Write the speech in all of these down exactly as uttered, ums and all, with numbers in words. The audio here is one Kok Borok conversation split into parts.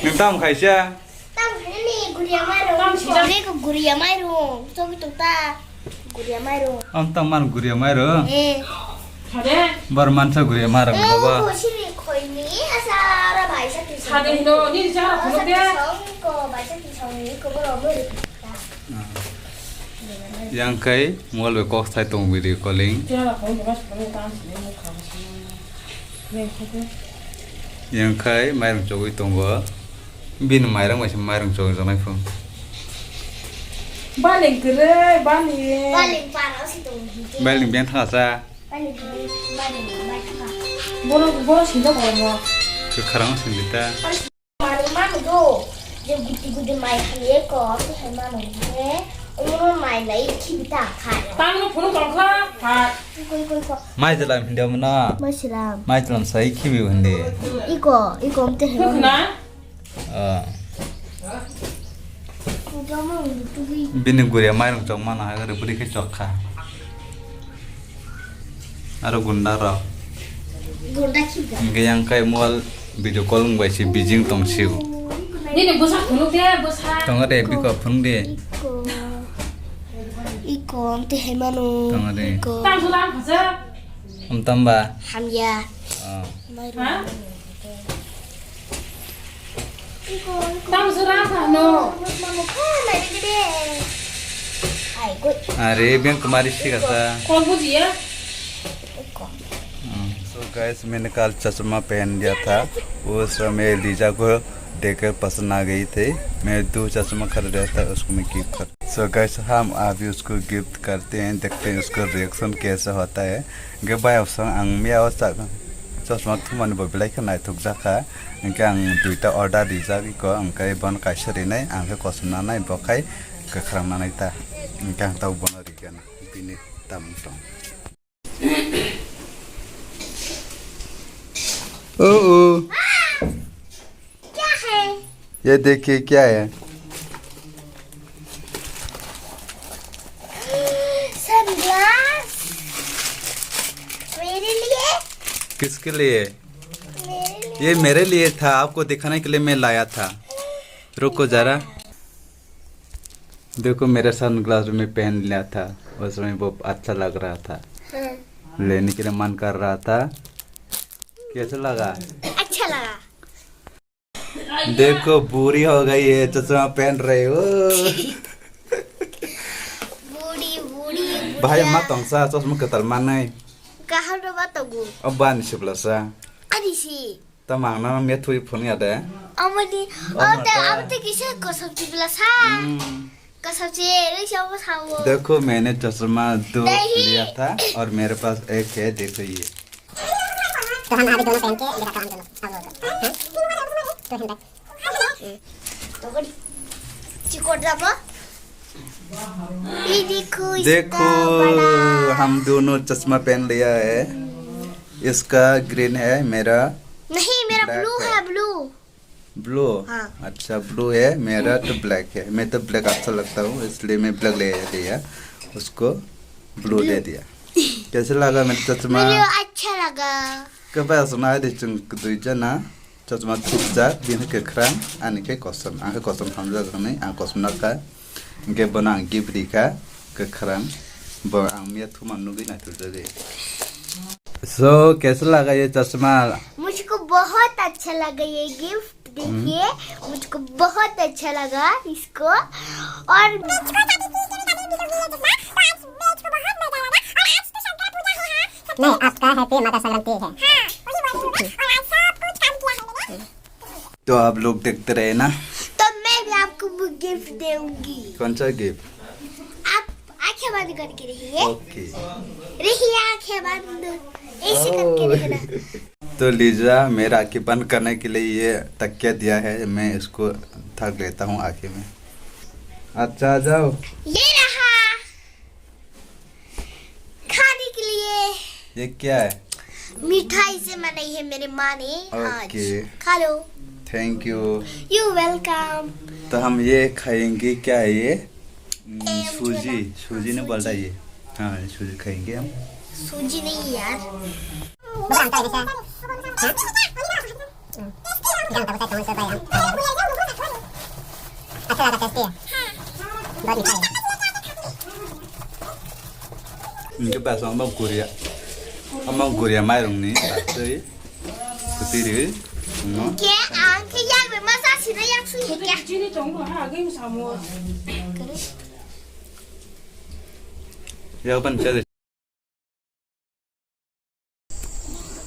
Nwng tamo khaisa? Tamo khainani guria mairung. Tamo sida. Beko guria mairung. Chogwi tong ta. Guria mairung. Am tamo man guria mairung? Eh. Sade. Bar mansa guria mairung. Eh, baba. Ko sini khoini asa ora baisa tisong. Sade hindo, ni jara. Asa khuluk de. Tisong ko baisa tisong ni ko boro muri. Yang khai mobile bai kok sai tong video calling. Yang khai mairung chogwi tongo. Bini mairung bai se mairung chogwi tongnai phung. Baling kwrwi, baling. Baling para si tong hidi. Baling beng thangsa. Baling, baling, baling. Boro, boro sinda boro mo. Kwkharang sindita. Manu manu do, je guti guti mai khali eko, amte hai manu je, omo mai lai khibi ta khai. Tangno phuru tongkha, ha. Koi koi ko. Mai jalam hindi omo na. Mai silam. Mai jalam sai khibi hindi. Iko, iko amte hai manu. Khukna. Ah. Iko mo tugui. Bini guria mairung chok mana ha gari budi khe chok kha. Aro gunda rok. Gunda khibi. Hingke yang kai mol video call wng bai si bijing tong siu. Nini bwsa phunuk de, bwsa. Tongo de, biko phunuk de. Iko. Iko, amte hai manu. Tongo de. Iko. Tang sulam phasa. Om tamba. Hamya. Oh. Mairu. Ha? Tamo sura sa no. Are, beng kemari sih kata. Kau buji ya? Hmm. So guys, मैंने कल चश्मा पहन लिया था, उस समय लीजा को देखकर पसंद आ गई थी। मैं दो चश्मा खरीदा था, उसको मैं गिफ्ट कर। So guys, हम अभी उसको गिफ्ट करते हैं, देखते हैं उसका रिएक्शन कैसा होता है। Hingke bai opsong ang miya o chosma thumani bo belai khe naithok jakha. Hingke ang duita order rijak iko, hingke bono kaisa rinai, ang khe kosom nanai, bo khai kwkhwrang nanai ta. Hingke ang tabuk bono rigana, bini tamung tong. Oh, oh. क्या है? ये देखिए क्या है? सनग्लास। मेरे लिए? किसके लिए? मेरे लिए। ये मेरे लिए था, आपको दिखाने के लिए मैं लाया था। रुको जरा। देखो, मेरा सनग्लास मैं पहन लिया था, उसमें वो अच्छा लग रहा था। हाँ। लेने के लिए मन कर रहा था। कैसा लगा? अच्छा लगा। देखो, बूढ़ी हो गई है, चश्मा पहन रही हो। Budi, budi, budi. Bahai ma tongsa, chosma kwtal manai. Kaham no ma tongo. O bani siblasa. Ani si. Tamo ang no methui phone ya de. Amoni, o ta, amo te kisa kosom siblasa. Hmm. Kosom si, ri siya mo sawo. देखो, मैंने चश्मा दो लिया था और मेरे पास एक है, देखो ये। तो हम अभी दोनों पहन के दिखाता हूँ हम दोनों, हम लोगों को। हाँ? तो हम देख। चिकोट जाबो। ये देखो, इसका देखो, बड़ा। हम दोनों चश्मा पहन लिया है। इसका ग्रीन है, मेरा नहीं, मेरा ब्लैक ब्लू है। है, ब्लू। ब्लू? हाँ। अच्छा, ब्लू है, मेरा तो ब्लैक है। मैं तो ब्लैक अच्छा लगता हूँ, इसलिए मैं ब्लैक ले लिया, उसको ब्लू दे दिया। कैसे लगा मेरा चश्मा? मुझे अच्छा लगा। Kwbasna de chwng dui jana chosma thupjak, bini kwkhwrang, ani khe kosom, ang khe kosom hamjak hwnwi ang kosom nakha. Hingke bono ang gift rikha kwkhwrang, bo ang miya thuma nugwi naithokjagwi. So, kaisa laga ye chosma? मुझको बहुत अच्छा लगा ये गिफ्ट। देखिए, मुझको बहुत अच्छा लगा इसको। और नहीं, आपका हैप्पी मकर संक्रांति है। तो आप लोग देखते रहे ना। तो मैं भी आपको वो गिफ्ट दूंगी। कौन सा गिफ्ट? आप आंखें बंद करके रहिए। ओके। रहिए आंखें बंद, ऐसे करके रहना। तो लीजा, मेरा आंखें बंद करने के लिए ये तकिया दिया है, मैं इसको ढक लेता हूँ आंखें में। अच्छा, आ जाओ। ये रहा खाने के लिए। ये क्या है? मिठाई से बनाई है मेरे माँ ने आज। ओके। खा लो। Thank you. You welcome. तो हम ये खाएंगे, क्या है ये? हम्म, एम सूजी, छोला। सूजी नहीं बोलता ये। हाँ, सूजी खाएंगे हम। सूजी नहीं यार। Hingke basa omo guria, omo guria mairungni batwi kwtwi riwi swngo. Hingke ang khe yak rwma chasina yak sui hingke. Yak ban chari.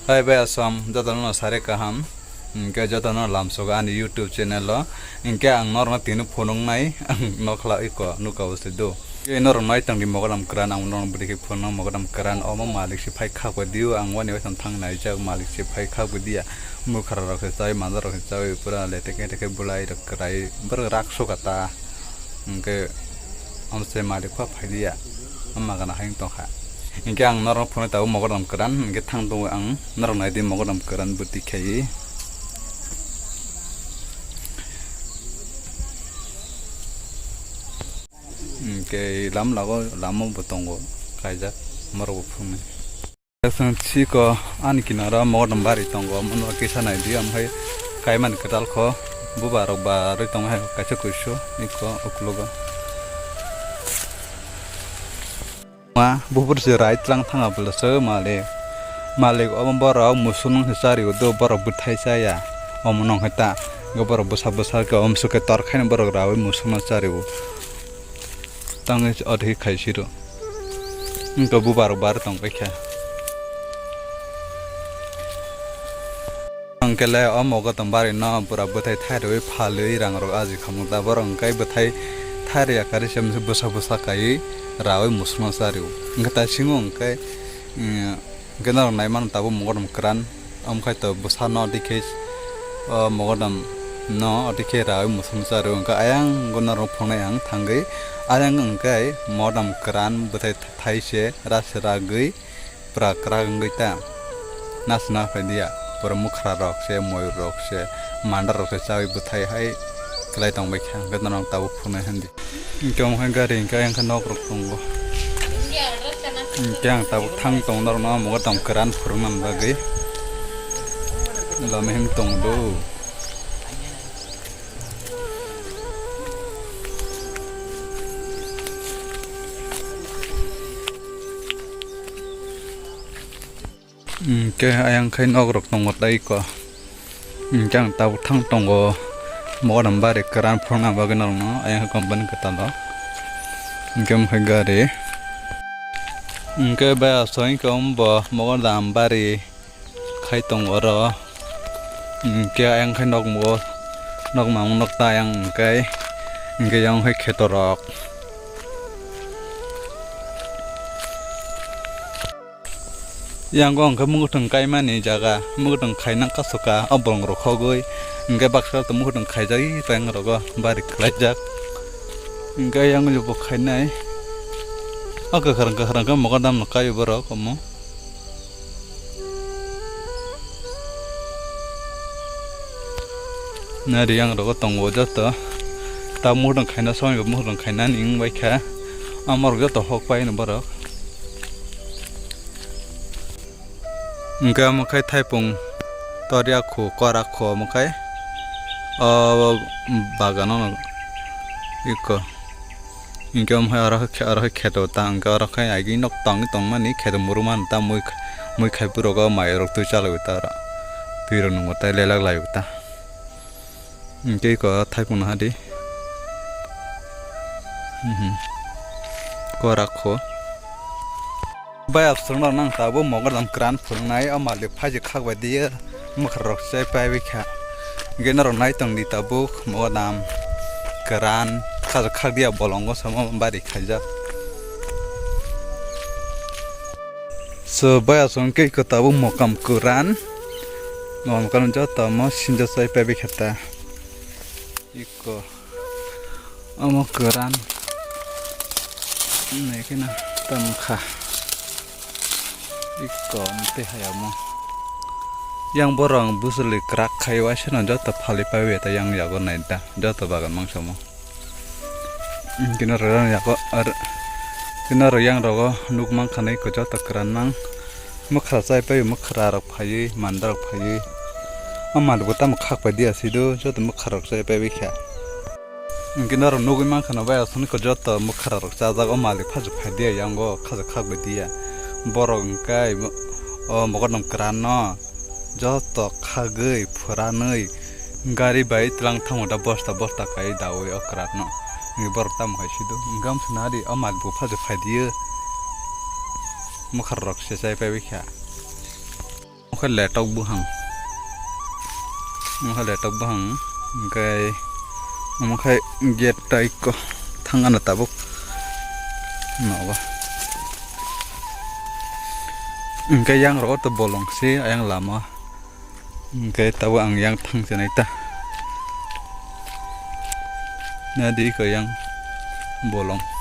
Hai bai asom, jotono no sare kaham. Hingke jotono lamsogo ani YouTube channel o. Hingke ang norokno tini phunuknai, ang nokla iko nuka o se do. Hingke norok nai tongdi mogodam kwran, ang norok bwrwi khe phunuknai mogodam kwran. Omo malik se phai khakbai dio, ang wani waisang thang naijak, malik se phai khakbai dia. Mwkhra rok se chawi, manja rok se chawi, pura le teke teke bulai rok kwrai, borok rak sokata. Hingke omo se malik pha phai dia, omo magana hai wng tongkha. Hingke ang norok phunai tabuk mogodam kwran, hingke thang tongo ang norok naidi mogodam kwran bwtwi khaiwi. Hingke lam lago, lama bo tongo kaijak, morok bo phunai. Chwng siko ani kinaro mogodam bari tongo, omo kisa naidi, omo hai kaimani kwtal kho, buba rok barwi tongo hai kaisa kuisu iko uklogo. Ma buphuru se rai tlang thanga bwlwswk malik, malik omo borok musulman se chario do, borok bwthai chaya, omo nong hai ta, borok bwsa bwsa khe omo swkhe tor khaino borok raui musulman chario. Tangwi ot hi khai siro. Wngkha bubar bar tong paikha. Hwnkhe le o mogodam bari no pura bwthai thairwi phalwi rang rok aji khamung ta borok hwnkhe bwthai thairwi ya kari se bwsa bwsa kaiwi rawi musuno chario. Hwnkhe ta singo hwnkhe, mm, Hwnkhe norok nai mano tabuk mogodam kwran, omo khai to bwsano tei khe o mogodam no tei khe raui musuno chario. Hwnkhe ayang go norok phunai ang thangwi ayang hwnkhe mogodam kwran bwthai thai se ras ragwi pura kwrak wngwi ta nasna phai dia, pura mwkhra rok se, moyur rok se, mandar rok se chaui bwthai hai kwlai tong bai kha, hwnkhe norok tabuk phunai hwn di. Hwnkhe omo hai gari hwnkhe ayang khe nok rok tongo. Hwnkhe ang tabuk thang tongo norokno omo mogodam kwran phwrwngna bagwi. Lama hem tongo do. Hwnkhe ayang khai nok rok tongo tei ko. Hwnkhe ang tabuk thang tongo. Mogodam bari kwran phwrwngna bagwi norokno ayang company kwtal o. Hwnkhe omo khai gari. Hwnkhe bai aswk hwnkhe omo bo mogodam bari khai tongo oro. Hwnkhe ayang khai nok mo, nok mamung nok ta ayang hwnkhe, hwnkhe yang khai kheto rok. Yang o hwnkhe mwkhwtwng kaimani jaga, mwkhwtwng khaina kasoka o bolong rok khogwi, hwnkhe baksa to mwkhwtwng khaijagwi phaiyung rogo bari khlaijak. Hwnkhe yang o bo khainai o kwkhwrang kwkhwrang khe mogodam no kai borok omo. Nari yang rogo tongo joto. Ta mwkhwtwng khaina songwi bo mwkhwtwng khainani wng bai kha. Amorok joto hok pai no borok. Hwnkhe omo khai thaipung toriya khu kora khu omo khai o bagano iko. Hwnkhe omo hai oro khe, oro khe kheto ta, hwnkhe oro khe agee nok tangwi tongmani kheto muru mani ta mui, mui khai borok o mai rok twi chalaiwi ta oro. Twi rok nungwi ta lelak laiwi ta. Hwnkhe eko thaipung naha di. Mhm. Korak kho. Bai abswrwng rok nang tabuk mogodam kwran phwrwngnai o malik phaijak khak bai diya. Mwkhra rok se paiwi kha. Hwnkhe norok nai tong di tabuk mogodam kwran khajak khak diya bolongo samo bari khaijak. So bai aswk hwnkhe eko tabuk mokam kwran. Mokam kwran joto omo sinjo chai paiwi kha ta. Eko. Omo kwran. Nai kheno tamo kha. Iko tei hai omo. Yang borok ang bujuli kwrak khai waisano joto phalwi paiwi ta yang yago nai da. Joto bagan mangsa omo. Kinaro yang yago ar, kinaro yang rogo nuk mang khanai ko joto kwran mang. Mwkhra chai pai mwkhra rok phaiwi manda rok phaiwi. O malik bo tamo khak pai dia sido, joto mwkha rok chai pai kha. Hwnkhe norok nugwi mankha no bai aswk joto mwkha rok chajak, o malik phajak phai dia yango khajak khak bai dia. Borok hwnkhe o mogodom kwran no joto khagwi phwranwi gari bai tlang thango da bosta bosta kai daui o kwran no. Hwnkhe borok tamo khai sido, hwnkhe amswk nari o malik bo phajak phai dia mwkha rok se chai pai kha. Omo khe letok buhang. Omo khe letok buhang. Hwnkhe omo khe gate tai ko thang ano tabuk. Nogo. Hwnkhe yang rogo to bolong se ayang lama. Hwnkhe tabuk ang yang thang chenai ta. Nadi ko yang bolong.